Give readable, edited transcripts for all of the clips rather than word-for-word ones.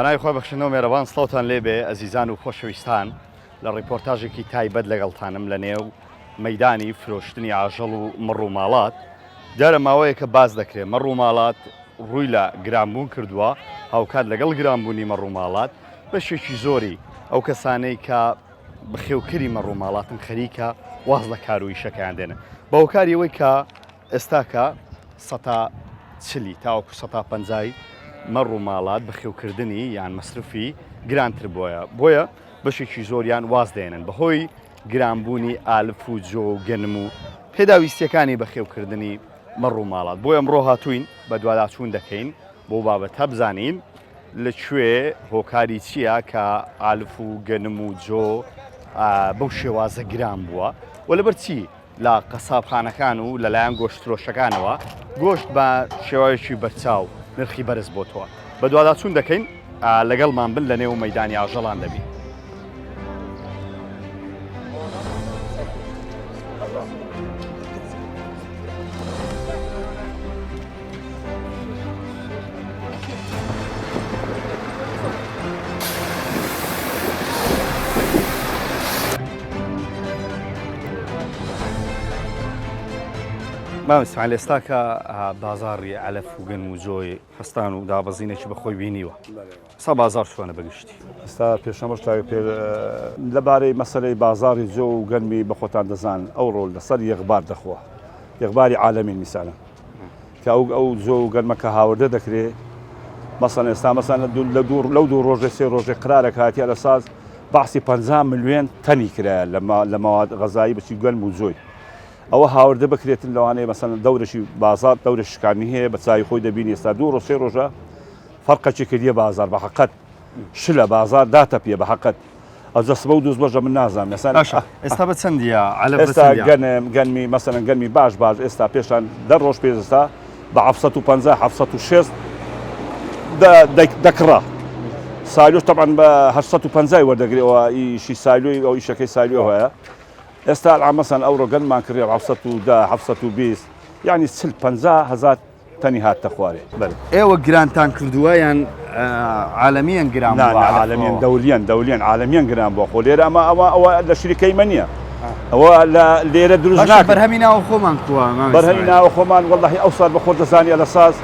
بەناوی خۆی بەخشندەو مێرەبان سڵاوتان لێبێ ئەزیزان و خۆشەویستان لە ڕیپۆرتاژێکی تایبەت لەگەڵتانم لە نێو مەیدانی فرۆشتنی ئاژەڵ و مەڕ و ماڵات دیارە ماوەیەکە باس دەکرێ مەڕ و ماڵات ڕووی لە گرانبوون کردووە هاوکات لەگەڵ گرانبوونی مەڕ و ماڵات بەشێکی زۆری ئەو کەسانەی کە بەخێوکەری مەڕ و ماڵاتن خەریکە واز لە کار و ئیشەکەیان دێنن بە هۆکاری ئەوەی کە ئێستاکە سەتا چلی تاوەکو سەتا پەنجای مەڕ و ماڵات بەخێوکردنی یان مەسرفی گرانتر بۆیە بۆیە بەشێکی زۆریان واز دێنن بەهۆی گرانبوونی ئالف و جۆ و گەنم و پێداویستیەکانی بەخێوکردنی مەڕ و ماڵات بۆیە ئەمڕۆ هاتووین بەدواداچوون دەکەین بۆ بابەتە بزانین لە کوێ هۆکاری چییە کە ئالف و گەنم و جۆ بەو شێوازە گران بووە و لەبەر چی لە قەسابخانەکان و لەلایەن گۆشتفرۆشەکانەوە گۆشت بە شێواوێکی بەرچاو نرخی بەرز بۆتەوە. بەدواداچوون دەکەین لەگەڵمان بن لە نێو مەیدانی ئاژەڵان دەبین. مام ئیسماعیل ئێستا کە بازاڕی عەلەف و گەنم و جۆی هەستان و دابەزینێکی بەخۆی بینیوە ئێستا بازاڕ چۆنە بەگشتی؟ ئێستا پێشەمەش تاوێ پێ لەبارەی مەسەلەی بازاڕی جۆ و گەنمی بە خۆتان دەزان ئەوڕۆ لەسەر یەخبار دەخوا یەخباری عالەمین میسالە کە ئەو ئەو جۆ و گەنمە کە هاوردە دەکرێ مەسەن ئێستا مەسەن لە دوو لە دوو لەو دوو ڕۆژێ سێ ڕۆژێ قرارێک هاتیە لە ساز بەعسی 50 ملیۆن تەنی کرایە لە لە مەواد غەزایی بچی گەنم و جۆی ئەوە هاوردە بکرێتن لەوانەیە مەسەن دەورەشی بازار دەورە شکانی هەیە بە چاوی خۆی دەبینی ئێستا دوو ڕۆژ سێ ڕۆژە فەرقەکی کردیە بازار بە حەقەت شلە بازار داتەپیە بە حەقەت ئەوجا سبە و دووزبەژە من نازانم ئێستا باشە ئێستا بە چەندیە عەلەف بە ئێستا چەندیە؟ گەنم گەنمی مەسەلەن گەنمی باش باش ئێستا پێشان دە ڕۆژ پێش ئێستا بە 750 760 دەکڕا سایلۆش طبعا بە 850 وەردەگرێ ئەوە ئیشی سایلۆی ئەو ئیشەکەی سایلۆ هەیە ئێستا الان مەسەن ئەوڕۆ گەنمان کڕی 710 720 یعنی 40 50 هەزار تەنی هاتتە خوارێ بەرێ. ئێوە گرانتان کردووە یان عالەمیەن گران بووە؟ نا نا عالەمیەن دەولیەن دەولیەن عالەمیەن گران بووە خۆ لێرە ئەمە ئەوە ئەوە لە شریکەی مە نییە ئەوە لە لێرە دروست ناکرێ. بەرهەمی ناوە خۆمان کووە؟ بەرهەمی ناوە خۆمان وەڵاهی ئەو سال بە خۆت دەزانی لە ساز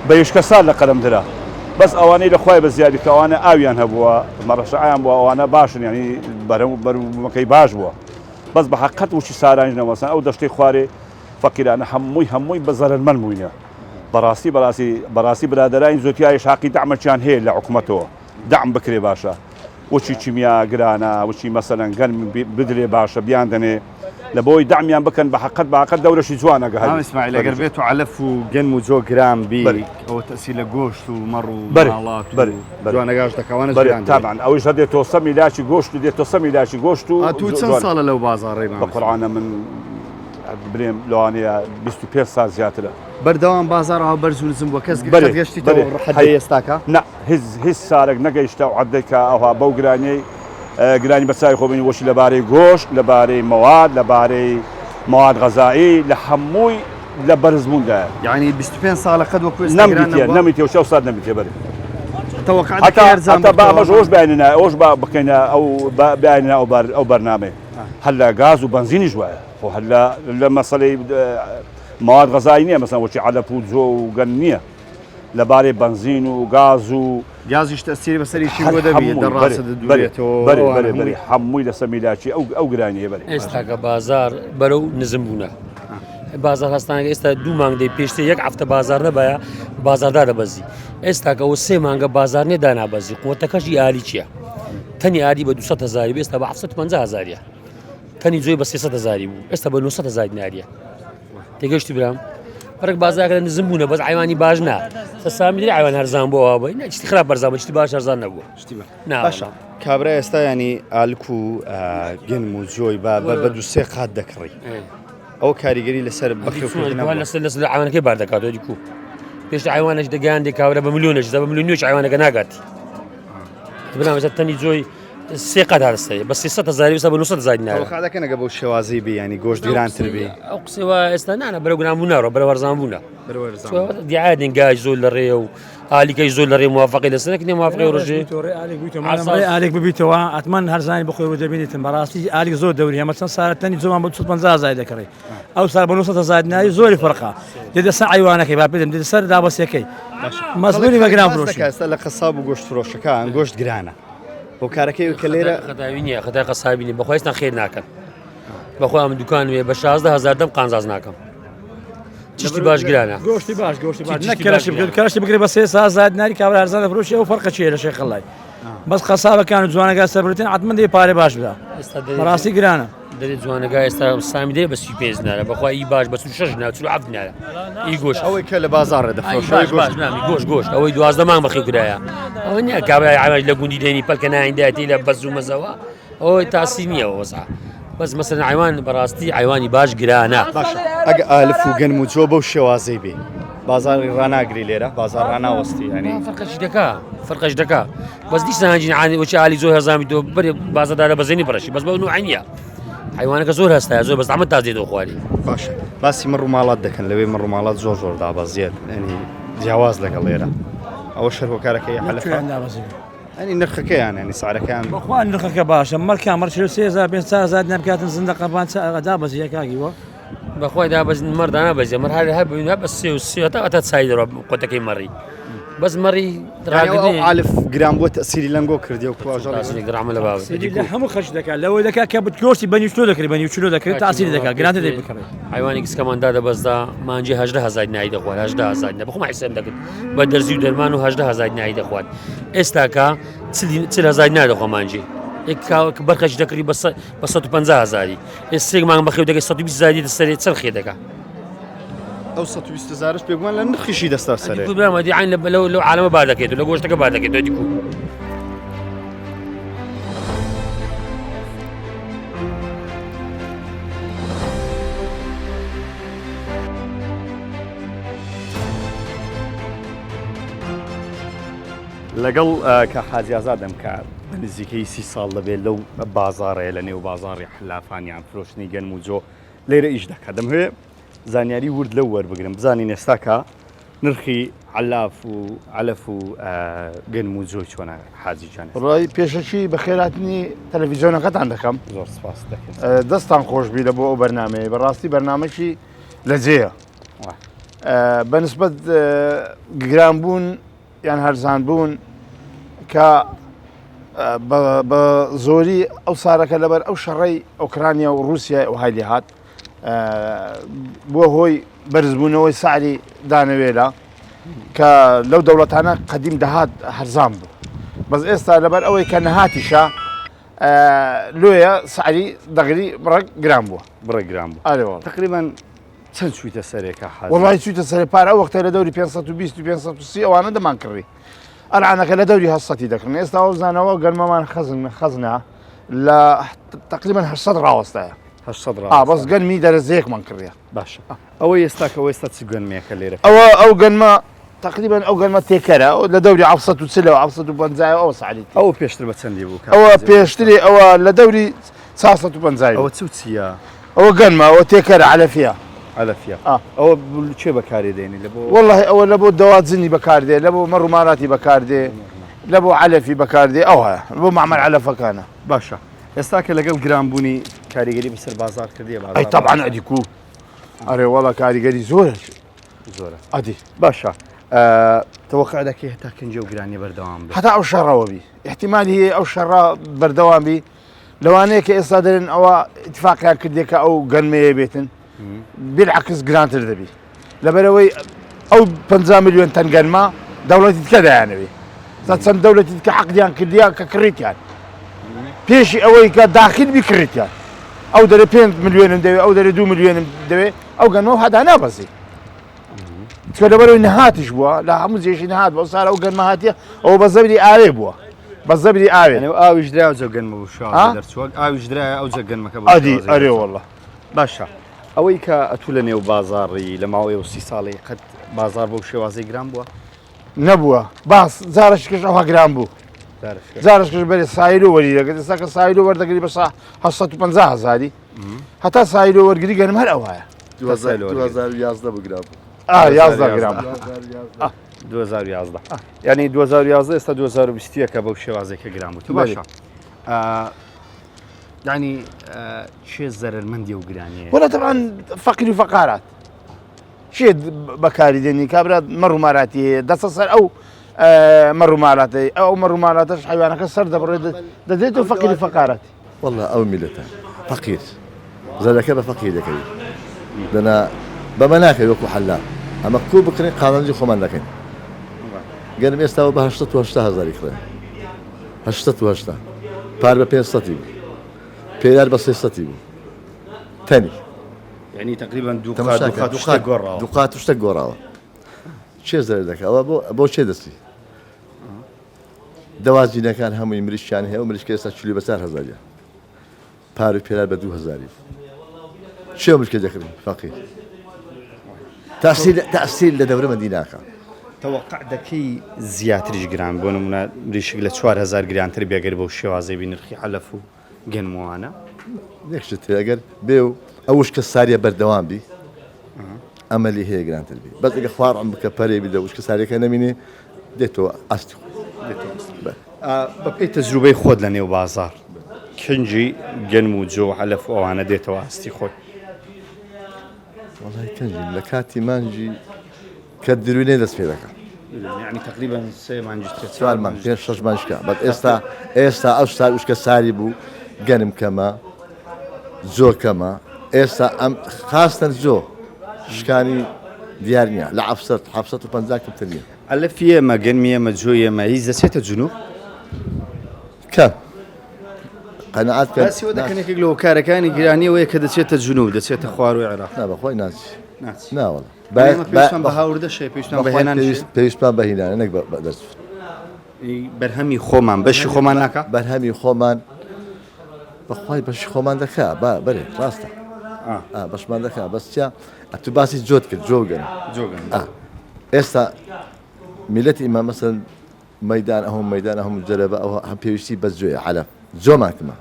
بە یشکە سال لە قەرم درا بەس ئەوانەی لە خوای بە زیادی کە ئەوانە ئاویان هەبووە مەڕەشەعیان بووە ئەوانە باشن یانی بەرەو بەروبوومەکەی باش بووە بەس بە حەقەت وشی سارانیش نەوەسان ئەو دەشتەی خوارێ فەقیرانە هەمووی هەمووی بە زەرەرمەند بووینە بەڕاستی بەڕاستی بەڕاستی برادەرانی زۆتیاریش حەقی دەعمەکیان هەیە لە حکومەتەوە دەعم بکرێ باشە وچی کیمیا گرانە وچی مەسەلەن گەرم بدرێ باشە بیان دەنێ لە بۆی دەعمیان بکەن بە حەقەت بە حەقەت دەورەشی جوانە گە هەر ئیسماعیل ئەگەر بێت و عەلەف و گەنم و جۆ گران بی ئەوە تەسیر لە گۆشت و مەڕ و ماڵات و جوانەگاش دەکەوانە بەرێ تابعا ئەویش هەر دێتەوە سەر میلاکی گۆشت و دێتەوە سەر میلاکی گۆشت و ئەتوو چەند ساڵە لەو بازاڕەی بە قورعانە من برێم لەوانەیە 25 سال زیاترە. بەردەوام بازاڕ ئاوا بەرز و نزم بووە کەس قەت گەشتیتەوە ئەو حەدەی ئێستاکە؟ نا هیچ هیچ سالێک نەگەیشتە ئەو حەدەی کە ئەوها بەو گرانیەی گرانی بە چاوی خۆ بینی وەشی لەبارەی گۆشت لەبارەی مەواد لەبارەی مواد غەزایی لە هەمووی لە بەرزبووندایە. یانی 25 ساڵە قەت وەکو ئێستا گران نەبووە؟ نەمدیتیە وەشی ئەو سات نەمدیتیە بەرێ. تەوەقع دەکەی هەرزان هەتا با ئەمەش ئەوش بینە ئەوش با بکەینە ئەو بینە ئەو بەرنامەیە. هەر لە گاز و بەنزینیش وایە خۆ هەر لە لە مەسەلەی مواد غەزایی نییە مەسەن وەکی عەلەف و جۆ و گەن نییە لەبارەی بەنزین و گاز و گازیش تەسیری بەسەریشی بۆ دەبی دەڕاستە دەدورێتەوە بەرێ بەرێ بەرێ هەمووی لەسەر میلاکی ئەو ئەو گرانیە بەرێ ئێستاکە بازار بەرەو نزم بوونە بازار هەستانەکە ئێستا دوو مانگ دەی پێشتر یەک هەفتە بازار نەبایە بازاردا دەبەزی ئێستاکەەوە سێ مانگە بازار نیە دانابەزی قوتەکەشی ئالی چییە؟ تەنی ئاردی بە 200 هزاری بێ ئێستا بە 750 هزاریە تەنی جۆی بە 300 هزاری بوو ئێستا بە 900 هزاری ناریە تێگەشتی برام فەرق بازاکە نزم بوونە بەس عیوانی باش نا سامی دری عیوان هەرزان بۆ بە شتی خراپ بەرزان بە شتی باش هەرزان نەبووە شتی باشە کابرا ئێستا ینی ئالک و گەنم و جۆی بە بە دو سێ قات دەکڕی ئەو کاریگەری لەسەر بەخێوکردن لەسەر لەسەر عیوانەکەی بار دەکات کو پێش عیوانش دەگەیان کابرا بە ملیۆنش بە ملیۆنێک عیوانەکە ناگات برام ئێستا تەنی جۆی سێ قەت هەرسەیە بە 300 هزاری بە 900 هزاری ناوە تەوەقع دەکەن ئەگە بەو شێوازەی بێ ینی گۆشت گرانتر بێ ئەو قسەی وا ئێستا نانە بەرەو گران بوو ناڕۆ بەرەو هەرزان بوونە دیعادین گاج زۆر لە ڕێیە و ئالیکەی زۆر لە ڕێ موافقی لەسەر نەکردێ موافقی ڕژێ ئالیک ببیتەوە ئەتمان هەرزانی بخۆی و دەبینیتن بەڕاستی ئالیک زۆر دەوری ئەمە چەند سارە تەنی زۆمان بۆ 250 هەزار دەکڕی ئەو سار بۆ 900 هەزار ناوی زۆری فەرقە دێتە سەر عیوانەکەی با پێدەم دێتە سەر دابەسەکەی مەزبوری بەگران فرۆشی ئێستا لە قەساب و گۆشت فرۆشەکان گۆشت گرانە هۆکارەکەی کە لێرە خەتاوی نییە خەتای قەسابی نیە بەخۆی ئێستا خێر ناکەن بەخوا من دوکان وێ بە 16 هزار دەم قانزاز ناکەم چشتی باش گرانە گۆشتی باش گۆشتی باش نەک کەرەشی بکرێت کەرەشی بکرێت بە سێ ساز ناری کابرا هەرزان دەفرۆشی ئەو فەرقە چییە لە شێخ خەڵای بەس قەسابەکان و جوانەگا سەربرتن عەتمەن دەی پارێ باش بدا بەڕاستی گرانە دەێ جوانەگا ئێستا سامی دێ بە 35 دینارە بەخوا ئی باش بە 46 دینار 47 دینارە ئی گۆش ئەوەی کە لە بازاڕێ دەفرۆشەوەی باش نامی گۆش گۆش ئەوەی 12 مانگ بەخێو کرایە ئەوە نییە کابرای عەوەش لە گوندی دێنی پەلکە نایندایەتی لە بەز و مەزەوە ئەوەی تاسی نییە وەزع بەس مەسەن عیوان بەڕاستی عیوانی باش گرانە باشە ئەگە ئالف و گەنم و جۆ بەو شێوازەی بێ بازاری ڕناگری لێرە بازار ڕناوەستی ینی فەرقش دەکا فەرقش دەکا بەس دیسان هەنجین عانی وەچی ئالی زۆر هەزامی تۆ بەرێ بازەدارە بەزێنی بڕەشی بەس بەو نوعینە حیوانەکە زۆر هەستایە زۆر بەس ئەمە تا زێدۆ خواری باشە باسی مەڕ و ماڵات دەکەن لەوێ مەڕ و ماڵات زۆر زۆر دابەزیێت ینی جیاواز لەگەڵ لێرە ئەوە شەرۆکارەکەی حەلەفە ئەنی نرخەکەیان ینی سعرەکەیان بەخوا نرخەکە باشە مەرکان مەر 43 5000 نەبکاتن زندە قەبان دابەزیە کاکی وە بەخوای دابەزین مەڕ دانابەزێ مەڕ هەر هەر بووین بە سێ و سێ تا تا چای دەڕۆ قۆتەکەی مەڕی بەس مەڕی ڕاگرنی ئالف گران بووە تەسیری لەنگۆ کردی و کواژەڵی گرامە لە باوە هەموو خەرج دەکات لەوەی دەکات کە بتگۆشتی بە نیو دەکرێت بە نیو چلۆ دەکرێت تاسیری دەکات گرانتر دەی بکڕێت حیوانی گسکەمان دادەبەزدا مانجی هەژدە هەزار نای دەخوارد هەژدە هەزار نە بخۆم حیسێم دەکرد بە دەرزی و دەرمان و هەژدە هەزار نای دەخوارد ئێستاکە 40 هەزار نادەخوا مانجی بەرخەش دەکڕی بە 150 هزاری ئێ سێ مانگ بەخێو دەکەی 120 هزاری دەسەرێ چەند خێ دەکا ئەو 120 هزارش بێگومان لە نرخیشی دەستا سەرێ دیکو برام ئەدی عین لە لەو عالەمە بار دەکەیت و لە گۆشتەکە بار دەکەیت دیکو لەگەڵ کە حاجی ئازادم کە بە نزیکەی سی ساڵ دەبێت لەو بازاڕەیە لە نێو بازاڕی حلافان یان فرۆشتنی گەنم و جۆ لێرە ئیش دەکات دەمهوێ زانیاری ورد لەو وەربگرم بزانین ئێستاکە نرخی علاف و علف و گەنم و جۆی چۆنە حاجی جان ڕای پێشەکی بەخێراتنی تەلەڤیزیۆنەکەتان دەکەم زۆر سپاس دەکەم دەستان خۆشببی لە بۆ ئەو بەرنمەیە بەڕاستی بەرنمەکی لەجێیە بەنسبەت گرانبوون یان هەرزان بوون کە بە زۆری ئەو سارەکە لەبەر ئەو شەڕەی ئۆکرانیا و رووسیا و های لێهات بووە هۆی بەرزبوونەوەی سعری دانەوێلە کە لەو دەوڵەتانە قەدیم دەهات هەرزان بوو بەس ئێستا لەبەر ئەوەی کە نەهاتیشە لۆیە سعری دەغری بڕێک گران بووە بڕێک گران بوو ئەرێ وەڵا. تقریبا چەند چوویتە سەرێ کە حاجی؟ وەڵی چوویتە سەرێ پار ئەو وەختە لە دەوری 520 و 530 ئەوانە دەمان کڕی ئەلعانەکە لە دەوری 800 دەکڕن ئێستا ئەو زانەوە گەرمەمان خەزن خەزنە لە تقریبا 800 ڕاوەستایە 800 ڕاوەستایە بەس گەنمی دەرەجەیەکمان کڕیە باشە ئەوەی ئێستا کە ئێستا چ گەنمێکە لێرە ئەوە ئەو گەنمە تقریبا ئەو گەنمە تێکەرە لە دەوری 740 و 750 ئەو سعری ئەو پێشتر بە چەندی بوو ئەوە پێشتری ئەوە لە دەوری 450 ئەوە چ چییە؟ ئەوە گەنمە ئەوە تێکەرە عەلەفیە. عەلەفیە ئەوە کێ بەکاری دێنی لە بۆ وەڵی ئەوە لە بۆ دەواجنی بەکاردێ لە بۆ مەڕوماراتی بەکاردێ لە بۆ عەلەفی بەکاردێ ئەوە بۆ معمل عەلەفەکانە. باشە ئێستا کە لەگەڵ گرانبوونی کاریگەری بەسەر بازار کردیە بازار ئەی تەبعەن ئەدی کو ئەرێ وەڵا کاریگەری زۆرە زۆرە ئەدی باشە تەوەقع دەکەی هەتا کەنجە و گرانی بەردەوام بێت هەتا ئەو شەڕەوە بی احتیمالی هەیە ئەو شەڕە بەردەوام بی لەوانەیە کە ئێستا دەرێن ئەوە اتفاقیان کردێ کە ئەو گەنمەیە بێتن بالعکس گرانتر دەبی لەبەرەوەی ئەو 50 میلیۆن تەن گەنمە دەوڵەتی دیکە دایانەوێ تا چەند دەولەتی دیکە عقدیان کردیان کە کڕیتیان پێشی ئەوەی کە داخل بی کڕیتیان ئەو دەرێ 5 میلیۆنم دەوێ ئەو دەرێ 2 میلیۆنم دەوێ ئەو گەنمە هەدا نابەزی چکە لەبەرەوەی نەهاتیش بووە لە هەموو جێژی نەهات بۆ سارە ئەو گەنمە هاتیە ئەوە بە زەبری ئاوێ بووە بە زەبری ئاوێ ئەو ئاویش درا ئەو جە گەنمە بۆ شاوە دەرچووە ئاویش درا ئەو جە گەنمەکە بۆ ئەدی ئەرێ وەڵا باشە ئەوەی کە ئەتوو لە نێو بازاڕی لە ماوەی ئەو سی ساڵی قەت بازار بەو شێوازەی گران بووە نەبووە باس جارشکش ئەوها گران بوو جارشکش بەرێ سایل و وەری دەگرت ئێستا کە سایل و وەردەگری بە 850 هزاری هەتا سایلۆ وەرگری گەنم هەر ئەوایە 2011 بگرام 11 گرام. 2011 یعنی 2011 ئێستا 2021 کە بەو شێوازێکە گران بوو باشە یعنی چێ زەرمەندی و گرانیە وەلا طبعا فەقیر و فەقارات چێ بەکاری دێنی کابرا مەڕوماراتی هەیە دەستە سەر ئەو مەڕومالاتەی ئەو مەڕومالاتەش حیوانەکە سەر دەبڕێت دەدرێت و فەقیر و فەقارات واللە ئەو میلەتە فەقیر زەرەکە بە فەقیر دەکەوی دەنا بەمە ناکەوی وەکو حەلا ئەمە کو بکڕین قازانجی خۆمان دەکەین گەرم ئێستاوە بە 880 هزاری کڕێن 880 پار بە 500 بوو پێدار بە 300 بوو تەنی یعنی تقریبا دوو قات دوو قات شتێک گۆڕاوە دوو قات شتێک گۆڕاوە چێ زەرەر دەکا ئەوە بۆ بۆ چێ دەستی دەواجینەکان هەمووی مریشکیان هەیە و مریشکە ئێستا چلی بە چار هەزاریە پار و پێرار بە دوو هەزاری چێ مریشکە دەکڕی فەقیر تاسیر تاسیر لە دەورەمەندی ناکە تەوەقع دەکەی زیاتریش گران بۆ نمونە مریشک لە 4000 گرانتر بێگەر بەو شێوازەی بی نرخی عەلەف و گەنموانە. یەک شت هەیە ئەگەر بێ و ئەو وشکە ساریە بەردەوام بی ئەمەلی هەیە گرانتر بی بەس ئەگە خوار عم بکە پەرێ بی لە وشکە ساریەکە نەمینێ دێتەوە ئاستی خۆی دێتەوە ئاستی بەلێ. بەپێی تەجروبەی خۆت لە نێو بازاڕ کەنجی گەنم و جۆ و عەلەف و ئەوانە دێتەوە ئاستی خۆی؟ وەڵای کەنجی لە کاتی مانگی کە دروینێ دەست پێ دەکا. یعنی تقریبا سێ مانگی تر چوار مانگ پێنج شەش مانگ شکا بەس ئێستا ئێستا ئەو سار وشکە ساری بوو گەنم کەمە زۆر کەمە ئێستا ئەم خاستن زۆ شکانی دیار نییە لە 700 750 کەمتر نییە ئەلفی ئێمە گەنمی ئێمە جۆی ئێمە هیچ دەچێتە جنوب کەم قەناعەت کە باسی ئەوە دەکەن یەکێک لە هۆکارەکانی گرانی ئەوەیە کە دەچێتە جنوب دەچێتە خوارووی عێراق نا بەخوای ناچی ناچی ناوەڵا پێویستمان بە هاوردەش هەیە پێویستمان بە هێنانیش هەیە؟ پێویستمان بە هینانە نەک بە دەست بەرهەمی خۆمان بەشی خۆمان ناکا؟ بەرهەمی خۆمان بەخوای بەشی خۆمان دەکا با بەرێ ڕاستە بەشمان دەکا بەس چیا ئەتو باسی جۆت کرد جۆگەن جۆگەن ئێستا میلەتی ئیمە مەسەن مەیدان ئەهوم مەیدان ئەهوم جەرەبە ئەوه هەم پێویستی بە جۆیە عەلەف جۆمان کمە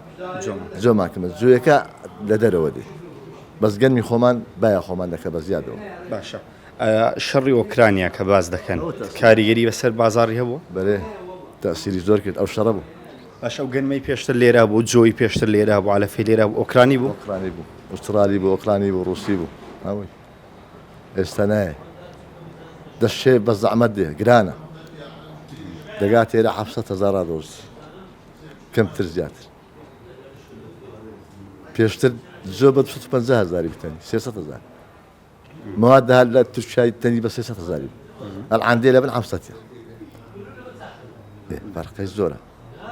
جۆمان کمە جۆیەکە لە دەرەوە دێ بەس گەنمی خۆمان باە خۆمان دەکە بە زیادەوە. باشە شەڕی ئۆکرانیا کە باس دەکەن کاریگەری بەسەر بازاڕی هەبوو؟ بەرێ تەسیری زۆر کرد ئەو شەڕە بوو. باشە ئەو گەنمەی پێشتر لێرە بوو جۆی پێشتر لێرە بوو عەلەفی لێرە بوو ئۆکرانی بوو؟ ئۆکرانی بوو ئوسترالی بوو ئۆکرانی بوو ڕوسی بوو هەمووی. ئێستا نایە دەشێ بە زەحمەت دێ گرانە دەگات ئێرە حەفسەد هەزار ڕادۆزی کەمتر زیاتر پێشتر زۆر بە 250 هزاری بتەنی 300 هزار مواد دەهات لە تورکیای تەنی بە 300 هزاری الان دێ لە بن 700 فەرقی زۆرە.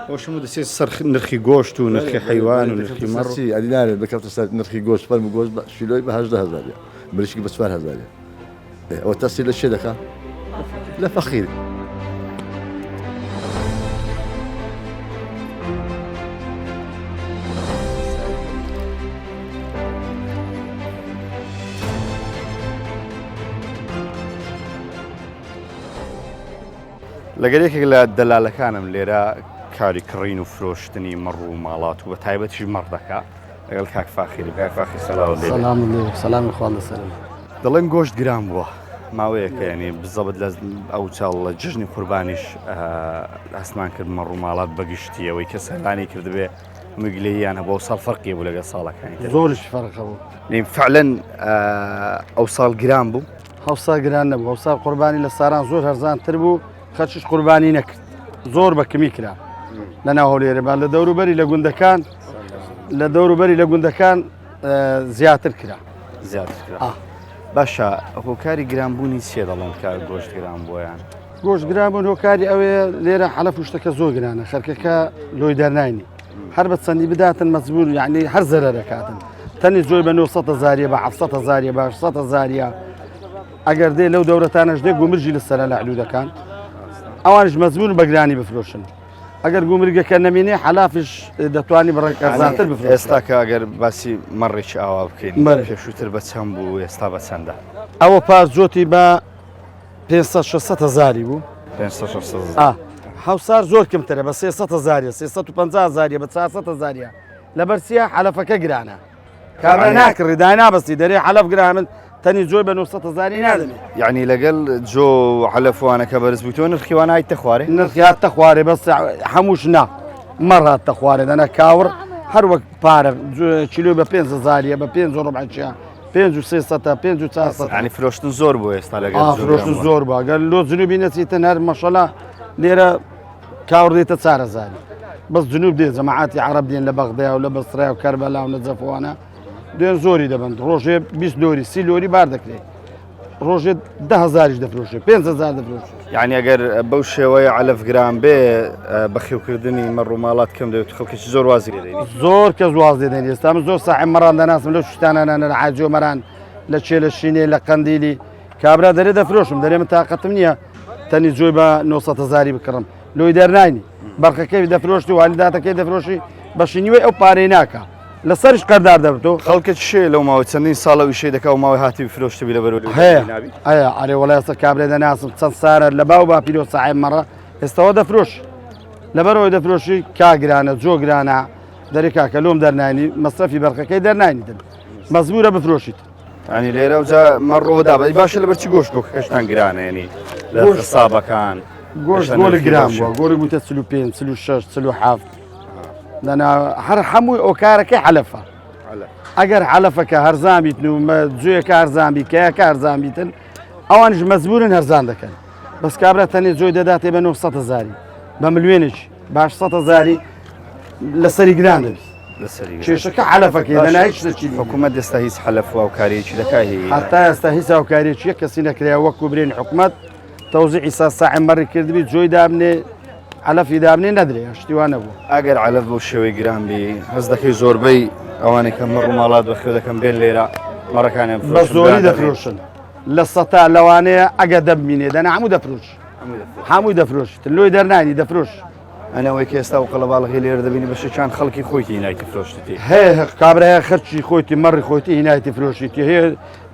ئەوەشم دەچێت سەر نرخی گۆشت و نرخی حەیوان و نرخی مەڕ. چی ئەدی نارێت بکەوتە سەر نرخی گۆشت فەرموو گۆشت بە شیلۆی بە 18 هەزاریە مریشکی بە 4 هەزاریە ئەوە تەسیر لە چێ دەکا لە فەقیر. لەگەل یەکێک لە دەلالەکانم لێرە کاری کڕین و فرۆشتنی مەڕ و ماڵات و بە تایبەتیش مەڕ دەکا لەگەڵ کاک فاخیری کاک فاخیر سەلاو لێ سەلام لێ سەلامی خوا لەسەر دەڵێن گۆشت گران بووە ماوەیەکە ینی بزەبت لە ئەو چاڵ لە جژنی قوربانیش هەستمان کرد مەڕ و ماڵات بەگشتی ئەوەی کە سەردانی کردبێ مگلەییان هەبوو ساڵ فەرقی بوو لەگەڵ ساڵەکانی تر زۆریش فەرق هەبوو فعلا ئەو ساڵ گران بوو هەوسا گران نەبوو هەوسا قوربانی لە ساران زۆر هەرزانتر بوو خەرچش قوربانی نەکرد زۆر بە کمی کرا لە ناو هەولێرە با لە دەوروبەری لە گوندەکان لە دەوروبەری لە گوندەکان زیاتر کرا زیاتر کرا باشە هۆکاری گرانبوونی چیە دەڵێن کە گۆشت گران بۆیان گۆشت گران بوون هۆکاری ئەوەیە لێرە حەلەف و شتەکە زۆر گرانە خەرکەکە لۆی دەرناینی هەر بە چەندی بداتن مەجبور یعنی هەر زەرەرەکاتن تەنی زۆی بە 900 هزاریە بە 700 هزاریە بە 800 هزاریە ئەگەر دێ لەو دەورەتانەش دێ گومرجی لەسەرە لە حدودەکان ئەوانش مەجبور بەگرانی بفرۆشن ئەگەر گومرگەکە نەمینێ حەلافش دەتوانی بڕێک ئەرزانتر بفرۆشن ئێستا کە ئەگەر باسی مەڕێکی ئاوا بکەین پێشووتر بە چەند بوو ئێستا بە چەندە ئەوە پاس جۆتی بە 500 600 هزاری بوو 500 600 هزار هەوسار زۆر کەمترە بە 300 هزاریە 350 هزاریە بە 400 هزاریە لەبەر چیە حەلەفەکە گرانە کابرا ناکڕی داینابەستی دەرێ حەلەف گران من. تەنی جۆی بە 900 هزاری نادەمێ. یعنی لەگەل جۆ و عەلەف وانەکە بەرز بوویتەوە نرخی وانە هاتتە خوارێ؟ نرخی هاتتە خوارێ بەس هەمووش نا مەڕ هاتتە خوارێ دەنا کاوڕ هەر وەک پارە کیلۆی بە پێنج هزاریە بە پێنج و ڕبعەکیە پێنج و سێ سەتە پێنج و چوار سەتە. یعنی فرۆشتن زۆر بوو ئێستا لەگەل ئا فرۆشتن زۆر بوو گەر لۆ جنوبی نەچیتن هەر مەشەڵا لێرە کاوڕ دێتە چارەزاری بەس جنوب دێ جەماعاتی عەرەب دێن لە بەغدای و لە بەسرای و کەربەلا و نەجەفوانە دێن زۆری دەبن ڕۆژێ 20 لۆری سی لۆری بار دەکرێت ڕۆژێ ده هزاریش دەفرۆشێ 5 هزار دەفرۆشێ یعنی ئەگەر بەو شێوەیە عەلەف گران بێ بەخێوکردنی مەڕ و ماڵات کەم دەبێت خەڵکێکی زۆر وازی لێ دێنی زۆر کەس واز لێ دێنی ئێستا من زۆر ساحێب مەڕان دەناسم لەو شتانانە لە حاجی مەران لە چێلە شینێ لە قەندیلی کابرا دەرێ دەفرۆشم دەرێ من تاقەتم نییە تەنی جۆی بە 900 هزاری بکڕم لۆی دەرناینی بەرخەکەی دەفرۆشتی والیداتەکەی دەفرۆشی بەشی نیوەی ئەو پارەی ناکا لەسەرش قەردار دەبتۆ. خەڵکە چێ لەو ماوەی چەندین ساڵە ئەو ئیشەی دەکا و ماوەی هاتبی فرۆشتبی لەبەر وەلی هەیە هەیە ئەرێ وەڵا ئێستا کابرای دەناسم چەند سارە لە باو باپیرۆ ساحێب مەڕە ئێستاوە دەفرۆش لەبەرەوەی دەفرۆشی کا گرانە جۆ گرانە دەرێ کاکە لۆم دەرنانی مەسرەفی بەرخەکەی دەرنانی دەبێت مەزبورە بفرۆشیت. ینی لێرە جا مەڕۆ دا بەی باشە لەبەر چی گۆشت بۆ گرانە ینی لە حسابەکان گۆشت گۆلی گران بووە گۆلی بووتە 45 46 47 دەنا هەر هەمووی ئۆکارەکەی حەلەفە ئەگەر حەلەفەکە هەرزان بیتن و جوێکە هەرزان بی کەیەکە هەرزان بیتن ئەوانش مەزبورن هەرزان دەکەن بەس کابرا تەنێ جۆی دەداتێ بە 900 هزاری بە ملیۆنێکی باش 100 هزاری لەسەری گران دەبی کێشەکە عەلەفەکەی دەنا هیچ شتێکی دیکە. حکوومەت ئێستا هیچ حەلەف و هاوکارییەکی دەکا هی هەتا ئێستا هیچ هاوکارییەکی یەک کەسی نەکرایە وەکو برێن حکوومەت تەوزیعی سا ساعی مەڕی کردبی جۆی دابنێ عەلەفی دابنێ نەدرێ شتی وا نەبوو. ئەگەر عەلەف بەو شێوەی گران بی هەست دەکەی زۆربەی ئەوانەی کە مەڕ و ماڵات بەخێو دەکەن بێن لێرە مەڕەکانیان بە بفرۆشن زۆری گران دەبێ. دەفرۆشن لە سەتا لەوانەیە ئەگەر دەبمینێ دەنا هەموو دەفرۆش هەمووی دەفرۆشتن لۆی دەرنانی دەفرۆش. ئەنە ئەوەی کە ئێستا و قەڵەباڵغی لێرە دەبینی بەشێکیان خەڵکی خۆیتی هینایتی فرۆشتتی. هەیە کابرا هەیە خەرکی خۆیتی مەڕی خۆیتی هینایتی فرۆشیتی هەیە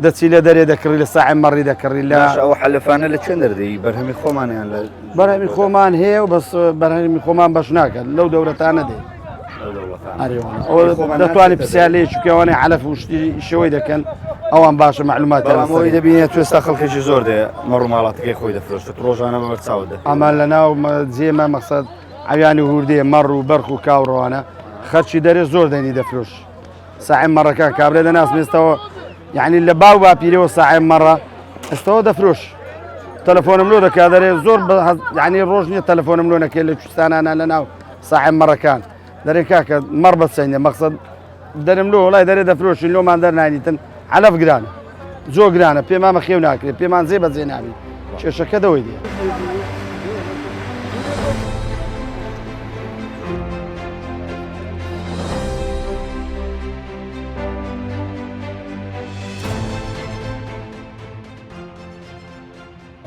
دەچی لە دەرێ دەکڕی لە ساعی مەڕی دەکڕی لە باشە ئەو حەلەفانە لە کوێن دەردەی بەرهەمی خۆمانیان لە بەرهەمی خۆمان هەیە و بەس بەرهەمی خۆمان بەش ناکات لەو دەورەتانە دێ دەتوانانی پرسیار لێ بکەوانەی عەلەف و شتی شێوەی دەکەن ئەوان باشە معلومات بەڵام ئەوەی دەبینێت تو ئێستا خەڵکێکی زۆر دێ مەڕ و ماڵاتەکەی خۆی دەفرۆشێت ڕۆژانە بە بەرچاوت دەکەوێت. ئەمە لە ناو جێمە مەقسەد عەویانی هوردێ مەڕ و بەرخ و کاوڕەوانە خەرکی دەرێ زۆر دەنی دەفرۆش ساعی مەڕەکان کابرا دەناسم ئێستاوە یعنی لە باو باپیرەوە ساعی مەڕە ئێستاوە دەفرۆش تەلەفۆنم لۆ دەکا دەرێ زۆر یعنی ڕۆژ نییە تەلەفۆنم لۆ نەکەی لە کوردستانانە لە ناو ساعی مەڕەکان دەرێ کاکە مەڕ بەچەندە مەقسەد دەرم لۆ وڵای دەرێ دەفرۆشین لۆمان دەرنانیتن عەلەف گرانە جۆ گرانە پێمان بەخێو ناکرێت پێمان جێ بەجێ نابی کێشەکە دەوەی دێ.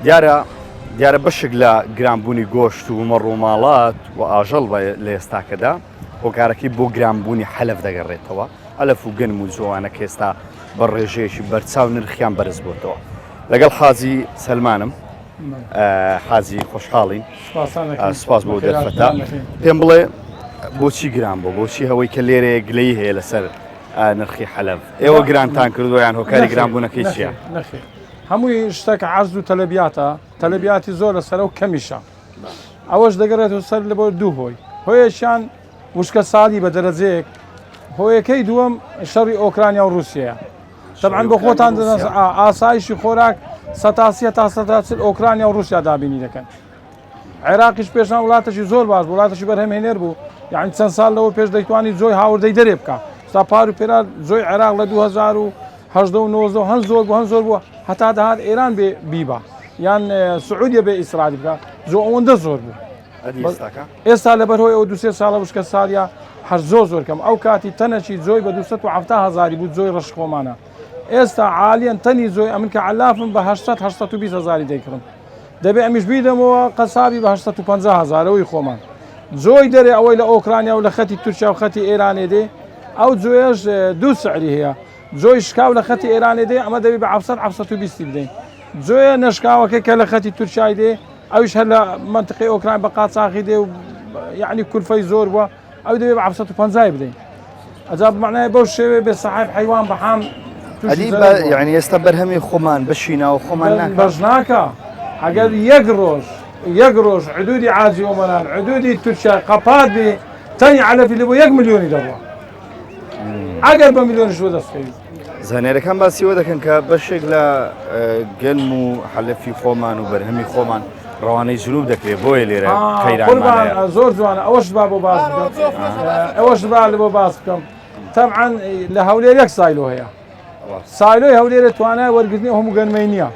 دیارە دیارە بەشێک لە گرانبوونی گۆشت و مەڕ و ماڵات و ئاژەڵ لە ئێستاکەدا هۆکارەکەی بۆ گرانبوونی حەلەف دەگەڕێتەوە عەلەف و گەنم و جۆوانە کە ئێستا بە ڕێژەیەکی بەرچاو نرخیان بەرز بۆتەوە لەگەڵ حاجی سەلمانم حاجی خۆشحاڵین سپاس بۆ دەرفەتە پێم بڵێ بۆچی گران بۆ بۆچی هەوەی کە لێرەیە گلەی هەیە لەسەر نرخی حەلەف ئێوە گرانتان کردو یان هۆکاری گرانبوونەکەی چییە؟ نەخێر هەمووی شتەکە عەرز و تەلەبیاتە تەلەبیاتی زۆر لەسەرە و کەمیشە ئەوەش دەگەڕێتەوە سەر لە بۆ دوو هۆی هۆیەکیان وشکە ساڵی بە دەرەجەیەک هۆیەکەی دووەم شەڕی ئۆکرانیا و رووسەیە طبعا بۆ خۆتان ئاسایشی خۆراک سەتاسیە تا سەتاچل ئۆکرانیا و رووسیا دابینی دەکەن عێراقیش پێشان وڵاتەکی زۆر باش بوو وڵاتەکی بەرهەمهێنەر بوو یعنی چەند ساڵ لەوە پێش دەیتوانی جۆی هاوردەی دەرێ بکە ستا پار و پێرار جۆی عێراق لە 2018 و 19 هەن زۆر بوو هەن زۆر بوو هەتا دەهات ئێران بێ بیبا یان سعودیە بێ ئیسرائیل بکە زۆ ئەوەندە زۆر بوو ئێستا لەبەر هۆی ئەو دوسێ ساڵە وشکە ساڵە هەر زۆر زۆر کەم ئەو کاتی تەنەکی جۆی بە 270 هزاری بوو جۆی ڕەش خۆمانە ئێستا عالیەن تەنی جۆی ئەمن کە عەلافم بە 800 820 هزاری دەیکڕم دەبێ ئەمیش بیدەمەوە قەسابی بە 850 هەزارەوەی خۆمان جۆی دەرێ ئەوەی لە ئۆکرانیا و لە خەتی تورکیا و خەتی ئێرانێ دێ ئەو جۆیەش دوو سعری هەیە جۆی شکاو لە خەتی ئێرانێ دێ ئەمە دەبی بە 700 720 بدەین جۆیە نەشکاوەکە کە لە خەتی تورکیای دێ ئەویش هەر لە منطقی ئۆکراین بە قاچاخی دێ و یعنی کولفەی زۆر بووە ئەو دەبێ بە 750 بدەین ئەجا بمعنای بەو شێوێ بێ سەحایب حیوان بە حام. ئەدی یعنی ئێستا بەرهەمی خۆمان بەشی ناو خۆمان بەش ناکە ئەگەر یەک ڕۆژ یەک ڕۆژ عدودی عاجی ئۆمەران عدودی تورکیا قەپات بێ تەنی عەلەفی لە بۆ یەک ملیۆنی دەڕوا ئەگەر بە ملیۆنیش بۆ دەستکەوی. زانیارەکان باسی ئەوە دەکەن کە بەشێک لە گەنم و حەلەفی خۆمان و بەرهەمی خۆمان ڕەوانەی جنوب دەکرێت بۆیە لێرە قەیرانمان هەیە. زۆر جوانە ئەوەش با بۆ باس بکەم ئەوەش با بۆ باس بکەم تەبعەن لە هەولێر یەک سایلۆ هەیە سایلۆی هەولێرە توانای وەرگرتنی هەموو گەنمەی نییە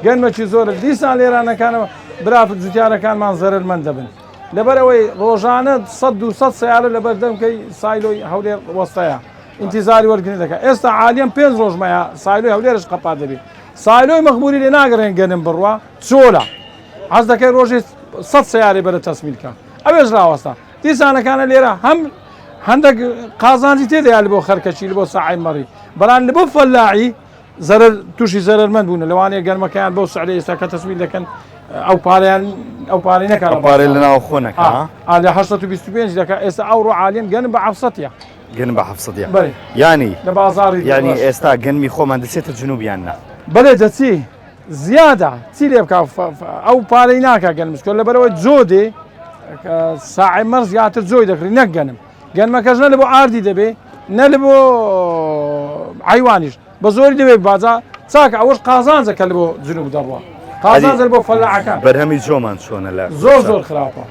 گەنمەکی زۆرە دیسان لێرانەکانەوە برا جوتیارەکانمان زەرەرمەند دەبن لەبەرئەوەی ڕۆژانە 100 200 سیارە لەبەر دەمکەی سایلۆی هەولێر وەستایە ئینتیزاری وەرگرتن دەکات ئێستا عالیەم پێنج ڕۆژ مایە سایلۆی هەولێرش قەپات دەبێت سایلۆی مەخموری لێ ناگەڕێن گەنم بڕوا چۆلە حەز دەکەی ڕۆژێ 100 سیارەی بەرە تەسمیل کە ئەوێش ڕاوەستا دیسانەکانە لێرە هەم هەندێک قازانجی تێدایە لە بۆ خەرکەچی لە بۆ ساعی مەڕی بەڵام لە بۆ فەلاعی زەرەر تووشی زەرەرمەند بوون لەوانەیە گەرمەکەیان بەو سعرە ئێستا کە تەسمیل دەکەن ئەو پارەیان ئەو پارەی نەکات پارەی لە ناو خۆ نەکا لە 825 دەکا ئێستا ئەوڕۆ عالیەن گەنم بە 700 گەنم بە 700 بەێ ینی لە بازاری ینی ئێستا گەنمی خۆمان دەچێتە جنوبیان نا بەێ دەچی زیادە چی لێ بکە ئەو پارەی ناکە گەنمسکۆ لەبەرەوە جۆ دێ ساعی مەڕ زیاتر جۆی دەکڕی نەک گەنم گەنمەکەش نە لە بۆ ئاردی دەبێ نە لە بۆ عیوانیش بە زۆری دەبێت بازا چاکە ئەوەش قازانجە کە لە بۆ جنوب دەڕوا قازانجە بۆ فەلاحەکان بەرهەمی جۆمان چۆنە لە زۆر زۆر خراپە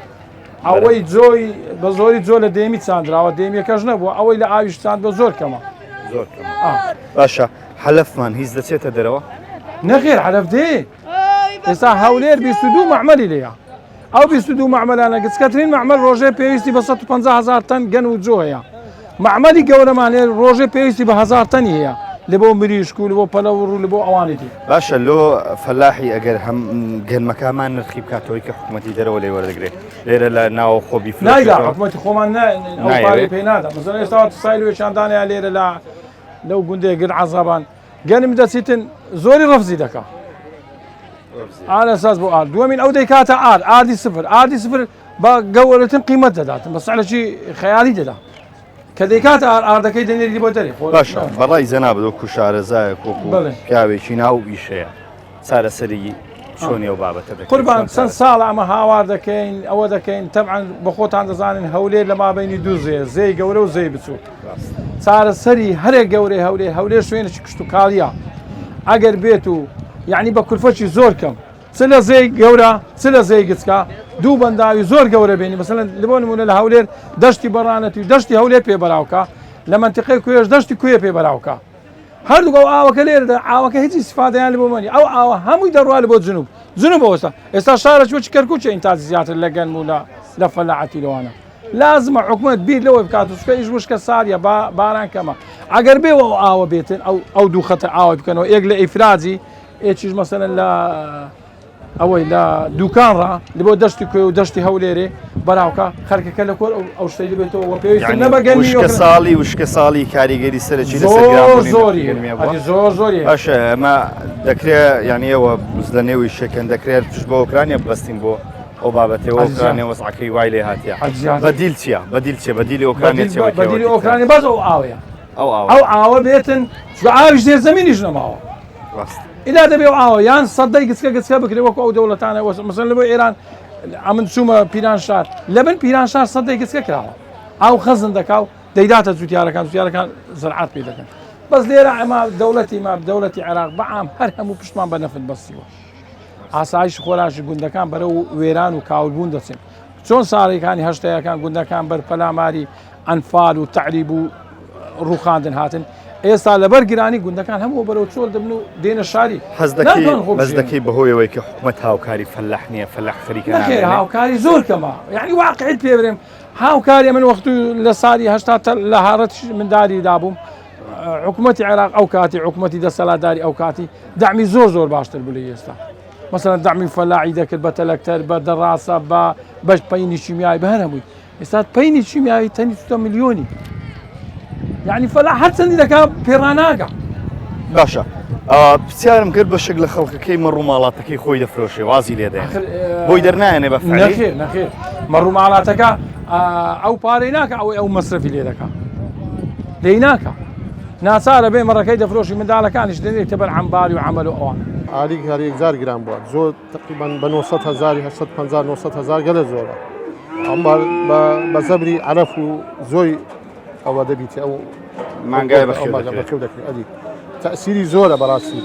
ئەوەی جۆی بە زۆری جۆ لە دێمی چاندراوە دێمیەکەش نەبووە ئەوەی لە ئاویش چاند بە زۆر کەمە زۆر کەمە باشە حەلەفمان هیچ دەچێتە دەرەوە؟ نەخێر حەلەف دێ ئێستا هەولێر 22 مەعمەلی لێیە ئەو 22 مەعمەلانە گچکەترین مەعمەل ڕۆژێ پێویستی بە 150 هزار تەن گەن و جۆ هەیە مەعمەلی گەورەمان هەیە ڕۆژێ پێویستی بە هزار تەنی هەیە لە بۆ مریشک و لە بۆ پەلەوڕ و لە بۆ ئەوانی دی باشە لۆ فەلاحی ئەگەر هەم گەنمەکەمان نرخی بکاتەوەی کە حکوومەتی دەرەوە لێ وەردەگرێت لێرە لە ناوە خۆ بیفرۆشێتەوە نایدا حکوومەتی خۆمان نایەوێت پێ نادا مەسەلەن ئێستا سایلۆیەکیان دانایە لێرە لە لەو گوندێ گرد عەزابان گەنم دەچیتن زۆری ڕەفزی دەکا ئالە ساز بۆ ئار دووەمین ئەو دەیکاتە ئار ئاردی سفر ئاردی سفر بە گەورەترین قیمەت دەداتن بە سعرێکی خەیالی دەدا کە دەیکاتە ئار ئاردەکەی دەنێری بۆ دەرێ باشە بەڕای جەنابت وەکو شارەزایەک وەکو پیاوێکی ناو ئیشەیە چارەسەری چۆنی ئەو بابەتە دەکرێت؟ قوربان چەند ساڵە ئەمە هاوار دەکەین ئەوە دەکەین تەبعەن بە خۆتان دەزانن هەولێر لە مابینی دوو زێ زێی گەورە و زێی بچووک چارەسەری هەرێ گەورەی هەولێر هەولێر شوێنێکی کشتوکاڵیە ئەگەر بێت و یعنی بە کولفەکی زۆر کەم چ لە زێی گەورە چ لە زێی گچکە دوو بەنداوی زۆر گەورە بێنی مەسەلەن لە بۆ نمونە لە هەولێر دەشتی بەڕانەتی و دەشتی هەولێر پێ بەراوکە لە مەنتیقەی کوێش دەشتی کوێ پێ بەراوکە هەردووک ئەو ئاوەکە لێرەدا ئاوەکە هیچ ئیسفادەیان لە بۆ مەنی ئەو ئاوە هەمووی دەڕوا لە بۆ جنوب جنوب ئەوستا ئێستا شارە چوە کەرکوچە ئینتاج زیاتر لە گەنم و لە لە فەلاعەتی لەوانە لازمە حکومت بیر لەوەی بکات و چکە ئیش وشکە ساریە با باران کەمە ئەگەر بێ ئەو ئاوە بێتن ئەو ئەو دوو خەتە ئاوە بکەنەوە یەک لە ئیفراجی ئێچیش مەسەلەن لە ئەوەی لە دوکان ڕا لە بۆ دەشتی کوێ و دەشتی هەولێرێ بەراوکە خەرکەکە لە کۆر ئەو شتەی دەبێتەوە وە پێویست یعنی نەبە گەنمی وشکە وەکرا. ساڵی وشکە ساڵی کاریگەری سەرەکی لەسەر زۆر گرانبوونی زۆری نرخی گەنمی هەبووە. ئەدی زۆر زۆری هەیە. باشە ئەمە دەکرێت یعنی ئێوە لە نێوی شەکەن دەکرێت پشت بە ئۆکرانیا ببەستین بۆ ئەو بابەتەوە عەزیزان. ئۆکرانیا وەزعەکەی وای لێ هاتیە عەزیزان. بەدیل چییە بەدیل چییە بەدیلی ئۆکرانیا بەدیل چییە وەکێوە بەدیلی دیترە؟ ئۆکرانیا بەس ئەو ئاوەیە ئەو ئاوە ئەو ئاوە بێتن چونکە ئاویش زێر زەمینیش نەماوە ڕاست ئیلا دەبێ ئەو ئاوە یان سەدەی گچکە گچکە بکرێ وەکو ئەو دەوڵەتانە وەس مەسەلەن لە بۆ ئێران ئەمن چوومە پیرانشار لە بن پیرانشار سەدەی گچکە کراوە ئاو خەزن دەکا و دەیداتە جوتیارەکان جوتیارەکان زرعات پێ دەکەن بەس لێرە ئەمە دەوڵەتی ما دەوڵەتی عێراق بەعام هەر هەموو پشتمان بە نەفت بەستیوە ئاسایش خۆراکی گوندەکان بەرەو وێران و کاولبوون دەچن چۆن ساڵەکانی هەشتایەکان گوندەکان بەر پەلاماری ئەنفال و تەعریب و ڕووخاندن هاتن ئێستا لەبەر گرانی گوندەکان هەموو بەرەو چۆل دەبن و دێنە شاری حەز دەکەی بەس دەکەی بەهۆی ئەوەی کە حکومەت هاوکاری فەلاح نییە فەلاح خەریکە نەخێر هاوکاری زۆر کەمە یعنی واقعیت پێ برێم هاوکاری من وەخت لە ساڵی هەشتا لە هاڕەت منداری دابووم حکوومەتی عێراق ئەو کاتی حکوومەتی دەسەڵاتداری ئەو کاتی دەعمی زۆر زۆر باشتر بوو لە ئێستا مەسەلەن دەعمی فەلاحی دەکرد بە تەلەکتەر بە دەڕاسە بە بەش پەینی شیمیایی بە هەر هەمووی ئێستا پەینی شیمیایی تەنی چوتە ملیۆنی یعنی فەلا هەرچەندی دەکا پێڕاناگە باشە پرسیارم کرد بەشێک لە خەڵکەکەی مەڕ و ماڵاتەکەی خۆی دەفرۆشێ وازی لێ دێ بۆی دەرنایەنێ بە نەخێر نەخێر مەڕ و ماڵاتەکە ئەو پارەی ناکە ئەوەی ئەو مەسرەفی لێ دەکا لێی ناکە. ناچارە بێ مەڕەکەی دەفرۆشی منداڵەکانیش دەنێریتە بەر عەمباری و عەمەل و ئەوانە. ئالیک هەر یەکجار گران بووە زۆر تقریبا بە 900 هەزاری 850 900 هەزار گەلە زۆرە ئەم بە زەبری عەلەف و زۆی ئەوە دەبیت ئەو مانگای بەخێو دەکرێت ئەدی تەسیری زۆرە بەڕاستی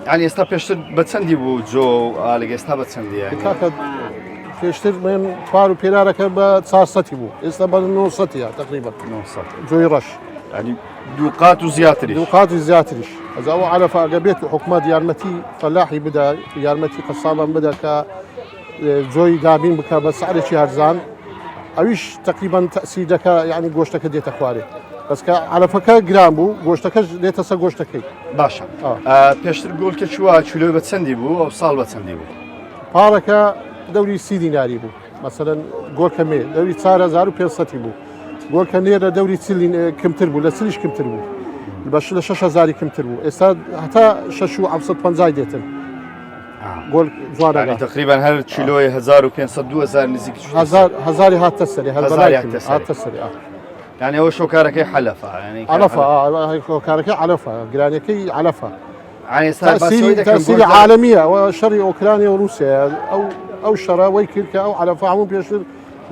یعنی ئێستا پێشتر بە چەندی بوو جۆ ئالگ ئێستا بە چەندیە کاکە پێشتر من پار و پێرارەکە بە 400 بوو ئێستا بە 900 تقریبا 900 جۆی ڕەش ینی دووقات و زیاتری دووقاتی زیاتریش ئەز ئەوە عرفە ئەگە بێت و حکومت یارمەتی فەلاحی بدا یارمەتی قەسابان بدا کە جۆی دابین بکە بە سعرێکی هەرزان ئەویش تقریبان تەسیر دەکا یعنی گۆشتەکە دێتە خوارێ بەس کە عەلەفەکە گران بوو گۆشتەکەش دێتە سەر گۆشتەکەی باشە پێشتر گۆلکە چووە چلۆی بە چەندی بوو ئەو ساڵ بە چەندی بوو پارەکە دەوری سی دیناری بوو مەسەلەن گۆلکە مێ دەوری 4500 بوو گۆلکە نێرە دەوری چلین کمتر بوو لە چلیش کمتر بوو بەش لە 6000 کمتر بوو ئێستا هەتا 6 دێتن گۆل جوانەکە تقریبا هەر کیلۆی 1500 2000 نزیک هزاری هاتە سەری هاتە سەری یعنی ئەوە شۆکارەکەی حەلەفە عەلەفە هۆکارەکەی عەلەفە گرانەکەی عەلەفە تەسیری عالەمیە و شەڕی ئۆکرانیا و رووسیا ئەو ئەو شەڕە وەی کرد کە ئەو عەلەفە هەموو پێشتر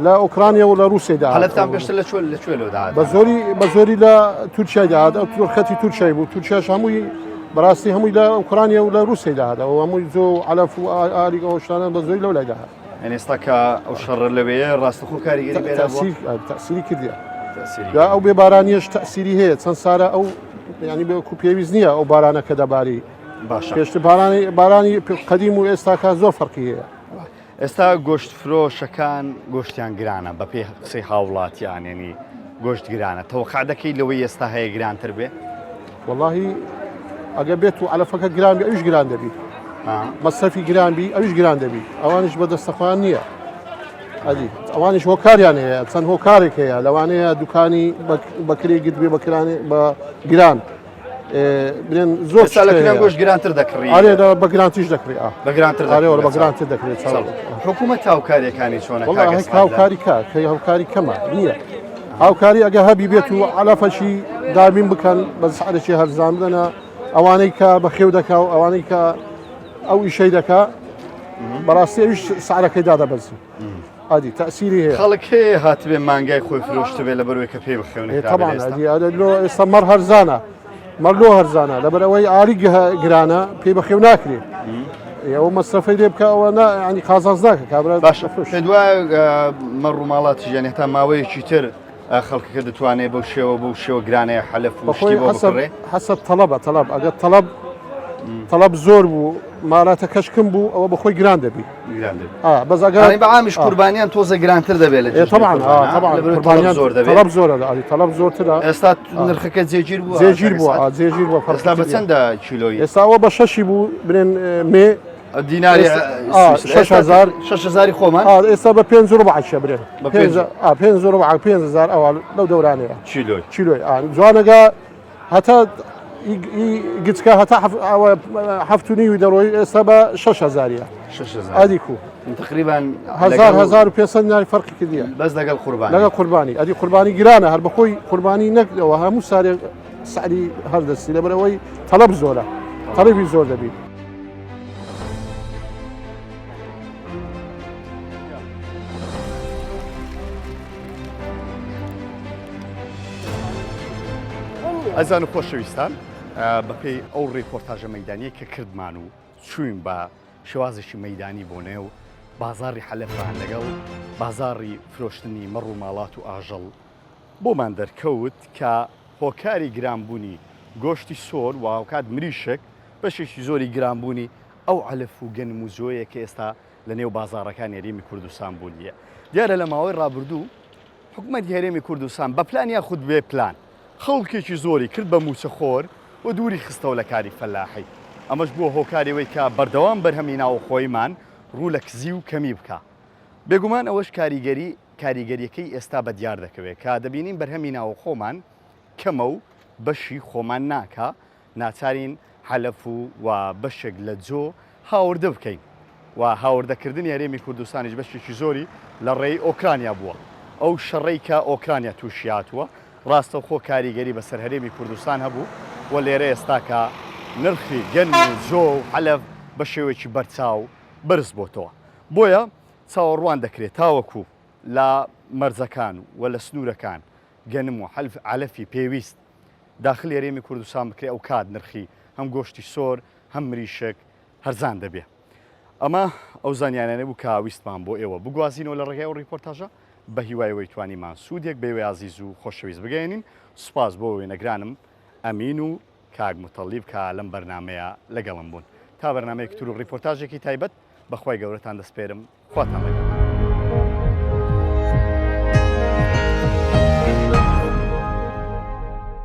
لە ئۆکرانیا و لە رووسیا داهات عەلەفتان پێشتر لە کوێ لە کوێ لەوە داهات بە زۆری بە زۆری لە تورکیای داهات ئەو تورخەتی تورکیای بوو تورکیاش هەمووی بەڕاستی هەمووی لە ئۆکرانیا و لە رووسیا داهات ئەو هەمووی جۆ و عەلەف و ئاریگ ئەو شتانە بە زۆری لەو لای داهات یعنی ئێستا کە ئەو شەڕە لەوێیە ڕاستەخۆ کاریگەری بێ تەسیر تەسیری کردیە یا ئەو بێبارانیش تەسیری هەیە چەند سارە ئەو ینی بێکو پێویست نییە ئەو بارانە کە دەباری باشە پێشتر بارانی بارانی قەدیم و ئێستاکە زۆر فەرقی هەیە ئێستا گۆشت فرۆشەکان گۆشتیان گرانە بە پێی قسەی هاوڵاتیان یعنی گۆشت گرانە تەوەقع دەکەی لەوەی ئێستا هەیە گرانتر بێ وەڵاهی ئەگە بێت و عەلەفەکە گران بی ئەویش گران دەبی مەسرەفی گران بی ئەویش گران دەبی ئەوانیش بە دەستەخۆیان نییە ئەدی ئەوانیش هۆکاریان هەیە چەند هۆکارێک هەیە لەوانەیە دوکانی بەکرێ گرت بێ بەکرانێ بە گران بلێن زۆر ئێستا لە کران گۆشت گرانتر دەکڕی ئارێ بە گرانتیش دەکڕی ئا بە گرانتر ئارێ بە گرانتر دەکرێت حکوومەت هاوکاریەکانی چۆنە هاوکاری کا کە هاوکاری کەمە نییە هاوکاری ئەگە هەبی بێت و عەلەفەشی دابین بکەن بە سعرێکی هەرزان بدەنە ئەوانەی کە بەخێو دەکا و ئەوانەی کە ئەو ئیشەی دەکا بەڕاستی ئەویش سعرەکەی دادەبەزی ئادی تەسیری هەیە خەڵک هەیە هاتبێ مانگای خۆی فرۆشتبێ لەبەرەوەی کە پێی بخێو طبعا لۆ ئێستا مەڕ هەرزانە مەڕ لۆ هەرزانە لەبەر ئەوەی ئاری گرانە پێی بەخێو ناکرێ ئەو مەسرەفەی لێ بکە ئەوە نا ینی قازانج ناکە کابرا باشە پێت وایە مەڕ و ماڵاتی ژیان هەتا ماوەیەکی تر خەڵکەکە دەتوانێت بەو شێوە بەو شێوە گرانەیە حەلەف و شتی بۆ بکڕێ؟ حەسەب تەڵەبە تەڵەب ئەگەر تەڵەب تەڵەب زۆر بوو مالاتەکەش کم بوو ئەوە بەخۆی گران دەبی گران دەبی آه بەس ئەگەر بە عامیش قوربانیان تۆزە گرانتر دەبێت لە طبعا طبعا قوربانیان زۆر دەبێت تەڵەب زۆرە ئەری تەڵەب زۆرترە ئێستا نرخەکە جێگیر بووە جێگیر بووە جێگیر بووە ئێستا بە چەندە کیلۆی ئێستا ئەوە بە شەشی بوو برێن مێ دیناری 6000 6000 خۆمان ئێستا بە پێنج و ڕبع چێ برێن بە پێنج پێنج و ڕبع 5000 ئەوە لەو دەورانەیە کیلۆی کیلۆی جوانەگە هەتا گچکە هەتا هەفت و نیوی دەڕۆی ئێستا بە 6000 ئەدی کو تقریبا هزار 1500 دیناری فەرقی کردیە بەس لەگەڵ قوربانی لەگەڵ قوربانی ئەدی قوربانی گرانە هەر بەخۆی قوربانی نەکەوە هەموو سارێک سعری هەردەستی لەبەرەوەی تەڵەب زۆرە تەڵەبی زۆر دەبی. ئەزان و خۆشەویستان بەپێی ئەو ڕیپۆرتاژە مەدانیە کە کردمان و چوین بە شێوازێکی مەدانی بۆ نێو بازاری حەلەفان لەگەڵ بازاری فرۆشتنی مەڕ و ماڵات و ئاژەڵ بۆمان دەرکەوت کە هۆکاری گرانبوونی گۆشتی سۆر و هاوکات مریشک بەشێکی زۆری گرانبوونی ئەو عەلف و گەنم و جۆیە کە ئێستا لە نێو بازاڕەکانی هەرێمی کوردستان بوونیە. دیارە لە ماوەی ڕابردوو حکومەتی هەرێمی کوردستان بە پلان یاخود بێ پلان خەڵکێکی زۆری کرد بە مووچەخۆر و دووری خستەوە لە کاری فەلاحی. ئەمەش بووە هۆکاری ئەوەی کە بەردەوام بەرهەمی ناوخۆییمان ڕوو لە کزی و کەمی بکا. بێگومان ئەوەش کاریگەری کاریگەریەکەی ئێستا بە دیار دەکەوێت کە دەبینین بەرهەمی ناوخۆمان کەمە و بەشی خۆمان ناکا ناچارین عەلەف و و بەشێک لە جۆ هاوردە بکەین و هاوردەکردنی هەرێمی کوردستانیش بەشێکی زۆری لە ڕێی ئۆکرانیا بووە. ئەو شەڕەی کە ئۆکرانیا تووشی هاتووە. ڕاستەوخۆ کاریگەری بەسەر هەرێمی کوردستان هەبوو و لێرە ئێستاکە نرخی گەنم و جۆ و عەلەف بە شێوەیەکی بەرچاو بەرز بۆتەوە. بۆیە چاوەڕوان دەکرێت تاوەکو لە مەرزەکان و لە سنوورەکان گەنم و عەلەفی پێویست داخلی هەرێمی کوردستان بکرێ ئەوکات نرخی هەم گۆشتی سۆر هەم مریشک هەرزان دەبێ. ئەمە ئەو زانیاریانە بوو کە ویستمان بۆ ئێوە بگوازینەوە لە ڕێگای ئەو ڕیپۆرتاژە، بە هیوای ئەوەی توانیمان سوودێک بە ئێوەی ئازیز و خۆشەویست بگەیەنین، سوپاس بۆ وێنەگرانم ئەمین و کاک موتەڵیب کە لەم بەرنامەیە لەگەڵم بوون. تا بەرنامەیەکی تر و ڕیپۆرتاژێکی تایبەت، بە خوای گەورەتان دەسپێرم، خواتان لەگەڵ.